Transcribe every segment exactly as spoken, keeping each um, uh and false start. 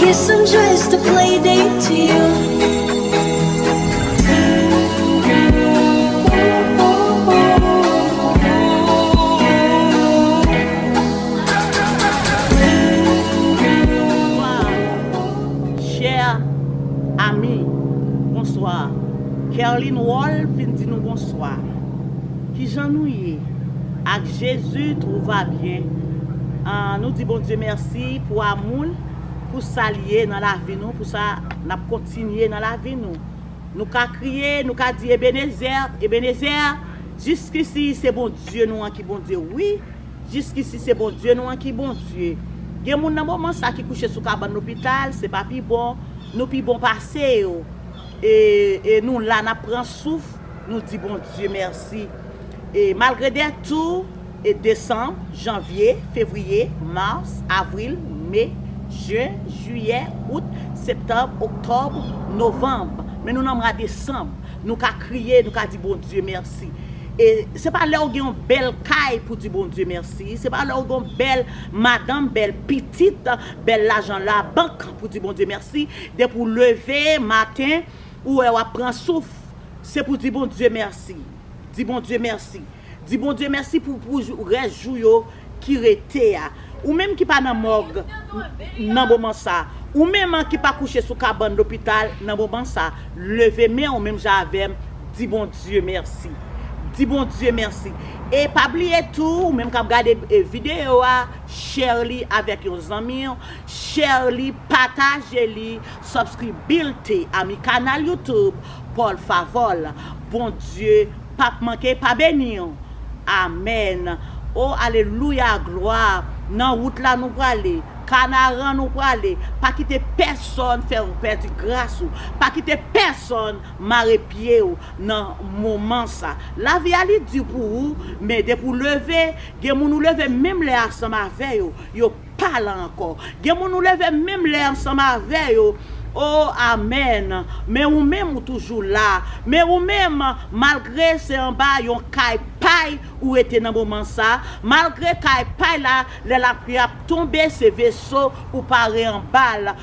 Guess I'm just a playdate to you. Bonswa, chè ami. Bonswa. Kerline Wall vin di nou bonswa. Kijan nou ye? Ak Jezi, tout va byen. Ah, nou di Bondye mèsi pou amou l, pou sa l ye nan lavi nou, pou sa n ap kontinye nan lavi nou. Nou ka kriye, nou ka di, Ebenezè, Ebenezè, jiskisi se Bondye nou an ki Bondye, wi. Jiskisi se Bondye nou an ki Bondye. Gen moun nan moman sa ki kouche sou kabann lopital, se pa pi bon, nou pi bon pase yo. E, e nou la, n ap pran souf, nou di Bondye mèsi. E malgre de tou, e desanm, janvye, fevriye, mas, avril, me, jen, jiyè, out, septanm, oktòb, novanm. Men nou nan mwa desanm. Nou ka kriye, nou ka di Bondye mèsi. E se pa lè w gen yon bèl kay pou di Bondye mèsi. Se pa lè w gen yon bèl madanm, bèl pitit, bèl lajan labank pou di Bondye mèsi. Depi w leve maten, ou wè w ap pran souf, se pou di Bondye mèsi. Di Bondye mèsi. Di Bondye mèsi pou, pou jou, rès jou yo ki rete a. Ou menm ki pa nan mòg nan moman sa, ou menm ki pa kouche sou kabann lopital nan moman sa, leve men w menm jan avè m, di Bondye mèsi. Di Bondye mèsi. E pa bliye tou, ou menm k ap gade, e, videyo a, share li avèk yon zanmi w, share li, pataje li, subscribe a mi kanal YouTube, por favor. Bondye p ap manke pa beni w. Amèn. O, alelouya, glwa. Nan wout la nou prale. Kanaran nou prale. Pa kite pèsonn fè w pèdi gras ou. Pa kite pèsonn mare pye w nan moman sa. Lavi a li di pou ou, men depi w leve, gen moun ou leve menm lè ansanm avè yo, yo pa la ankò. Gen moun ou leve menm lè ansanm avè yo. O, amèn. Men ou menm ou toujou la. Men ou menm, malgre se anba yon kay pay ou rete nan moman sa, malgre kay pay la, lè lapli ap tonbe, se veso ou pare anba l.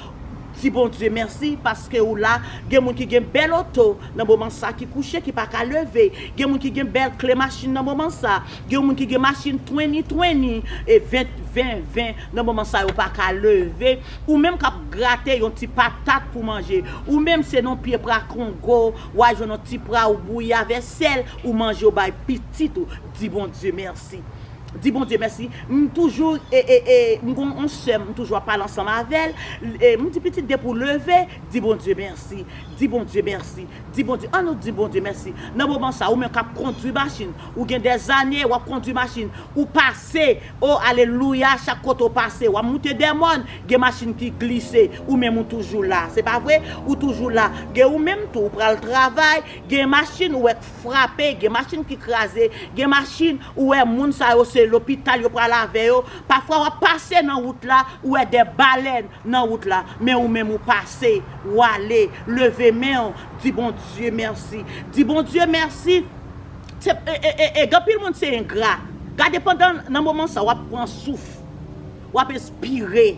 Di Bondye mèsi paske ou la. Gen moun ki gen bèl oto nan moman sa ki kouche, ki pa ka leve. Gen moun ki gen bèl kle machin nan moman sa. Gen moun ki gen machin twenty twenty, e ven, ven, ven, nan moman sa yo pa ka leve. Ou menm k ap grate yon ti patat pou manje. Ou menm se nan pye pra kongo, w a jwenn yon ti pra ou bouyi avè sèl, ou manje, ou bay pitit ou. Di Bondye mèsi. Di Bondye mèsi. M toujou, e, e, e, m gon yon sè m, m toujou ap pale ansanm avè l. E, m di, pitit, depi w leve, di Bondye mèsi. Di Bondye mèsi. Di Bondye, ann nou di Bondye mèsi. Nan moman sa, ou menm k ap kondwi machin, ou gen dèzane w ap kondwi machin, ou pase, o, alelouya, chak kote w pase, w ap moute dè mòn, gen machin ki glise, ou menm ou toujou la. Se pa vre? Ou toujou la. Gen ou menm tou, ou pral travay, gen machin ou wè k frape, gen machin ki kraze, gen machin ou wè moun sa yo se lopital yo pral avè yo. Pafwa w ap pase nan wout la, ou wè de balèn nan wout la, men ou menm ou pase, w ale, leve men w, di Bondye mèsi. Di Bondye mèsi. Se, e, e, e, e, gen anpil moun se engra. Gade pandan nan moman sa, w ap pran souf, w ap espire.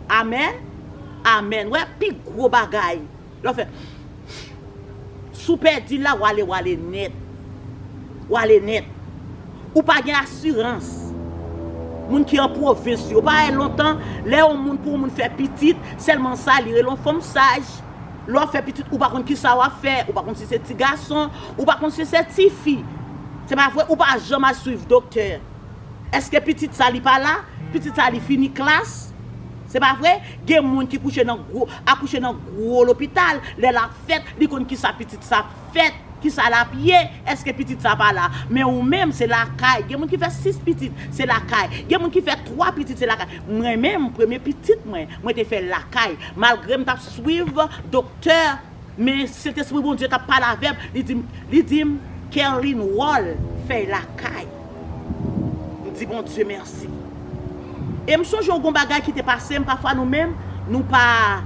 Amèn. Amèn. Wè, pi gwo bagay. Lè w fè, si w pèdi la, w ale, w ale nèt. W ale nèt. Ou pa gen asirans. Moun ki an pwovens yo, pa wè lontan, lè yon moun, pou yon moun fè pitit, sèlman sa, li rele yon fanm saj. Lè w ap fè pitit, ou pa konn kisa w ap fè, ou pa konn si se ti gason, ou pa konn si se ti fi. Se pa vre, ou pa janm al swiv doktè. Èske pitit sa li pa la? Pitit sa li fini klas? Se pa vre? Gen moun ki kouche nan gwo, akouche nan gwo lopital, lè l ap fèt, li konn kisa pitit sa fèt, kisa l ap ye, èske pitit sa pa la? Men ou menm, se lakay. Gen moun ki fè sis pitit, se lakay. Gen moun ki fè twa pitit, se lakay. Mwen menm, premye pitit mwen, mwen te fè l lakay. Malgre m t ap swiv doktè, men Sentespri Bondye t ap pale avè m, li di m, li di m, Kerline Wall, fè l lakay. M di Bondye mèsi. E m sonje yon gon bagay ki te pase m, pafwa nou menm, nou pa,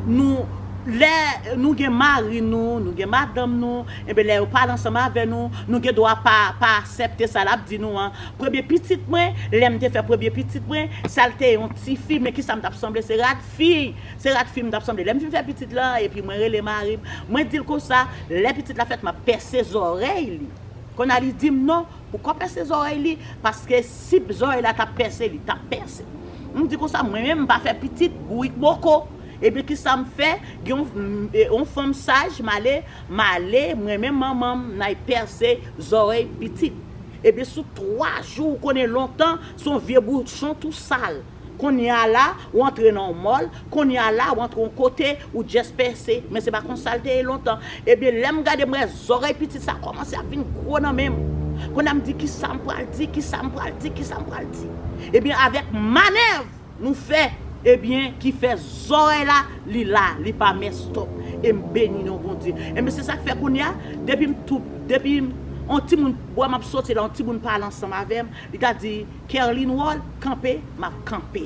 nou, Lè nou gen mari nou, nou gen madanm nou, enben lè yo pale ansanm avè nou, nou gen dwa pa, pa aksepte sa l ap di nou an. Premye pitit mwen, lè m te fè premye pitit mwen, sa l te yon ti fi, men kisa m t ap sanble, se rad fi, se rad fi m t ap sanble. Lè m fin fè pitit lan, epi mwen rele mari m, mwen di l konsa, lè pitit la fèt, m ap pèse zòrèy li. Kounye a li di m non, poukò pèse zòrèy li? Paske si zòrèy la t ap pèse, li t ap pèse. M di konsa, mwen menm, m pa fè pitit bourik boko. Ebyen, kisa m fè? Gen yon, yon fanm saj, m ale, m ale, mwen menm manman m, n al pèse zòrèy pitit. Ebyen, sou twa jou, ou konnen lontan, se yon vye bouchon tou sal. Kounye a la, ou antre nan yon mòl, kounye a la, ou antre yon kote, ou just pèse. Men se pa konsa l te ye lontan. Ebyen, lè m gade, m wè zòrèy pitit sa kòmanse ap vin gwo nan men m. Kounye a m di, kisa m pral di, kisa m pral di, kisa m pral di? Ebyen, avèk manèv nou fè, ebyen, ki fè zòrèy la, li la, li pa mès twòp. E m beni non Bondye. Ebyen, se sa k fè kounye a, depi m tou, depi m, yon timoun, bò m ap soti la, yon timoun pale ansanm avè m, li ta di, Kerline Wall, kanpe, m ap kanpe.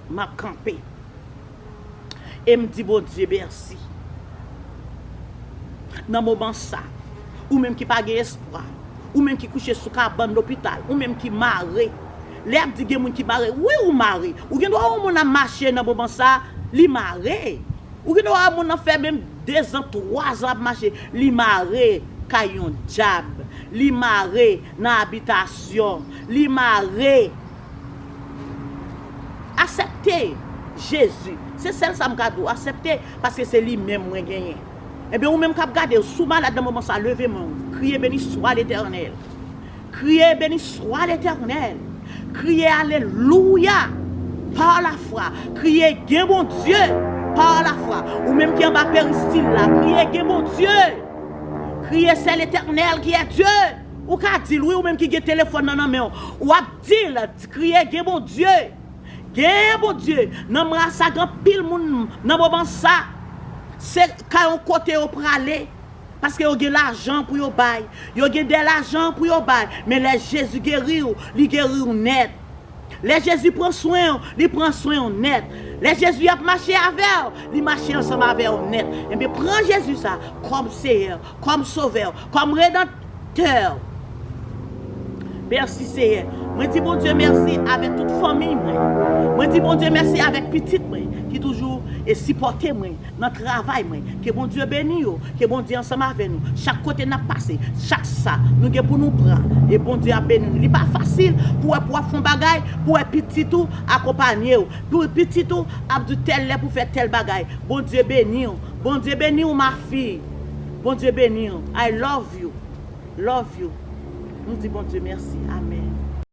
M ap kanpe. E m di Bondye mèsi. Nan moman sa, ou menm ki pa gen espwa, ou menm ki kouche sou kabann lopital, ou menm ki mare. Lè y ap di gen moun ki mare, wi, ou mare. Ou gen dwa wè yon moun ap mache nan moman sa, li mare. Ou gen dwa wè moun nan fè menm dezan, twazan ap mache, li mare kay yon dyab, li mare nan abitasyon, li mare. Aksepte Jezi. Se sèl sa m ka di w, aksepte, paske se li menm mwen genyen. Ebyen, ou menm k ap gade, si w malad nan moman sa, leve men w, kriye, Béni soit l'Éternel. Kriye, Béni soit l'Éternel. Kriye, Alelouya, par la foi. Kriye, Gen Bondye, par la foi. Ou menm ki anba peristil la, kriye, Gen Bondye. Kriye, C'est l'Éternel qui est Dieu. Ou ka di l, wi, ou menm ki gen telefòn nan nan men w. W ap di l, kriye, Gen Bondye. Gen Bondye. Nan mwa sa, gen anpil moun nan moman sa, se ka yon kote yo prale. Paske yo gen lajan pou yo bay. Yo gen de lajan pou yo bay. Men lè Jezi geri w, li geri w nèt. Lè Jezi pran swen w, li pran swen w nèt. Lè Jezi ap mache avè w, li mache ansanm avè w nèt. Ebyen, pran Jezi sa kòm Seyè, kòm Sovè, kòm Redanmtè. Mèsi, Seyè. Mwen di Bondye mèsi avèk tout fanmi mwen. Mwen di Bondye mèsi avèk pitit mwen ki toujou e sipòte mwen nan travay mwen. Ke Bondye beni yo. Ke Bondye ansanm avè nou. Chak kote n ap pase, chak sa nou gen pou nou pran, e Bondye ap beni nou. Li pa fasil pou wè, pou w ap fè yon bagay, pou wè pitit ou akonpanye w, pou pitit ou ap di tèl lè pou fè tèl bagay. Bondye beni w. Bondye beni w, ma fille. Bondye beni w. I love you. Love you. Nou di Bondye mèsi. Amèn.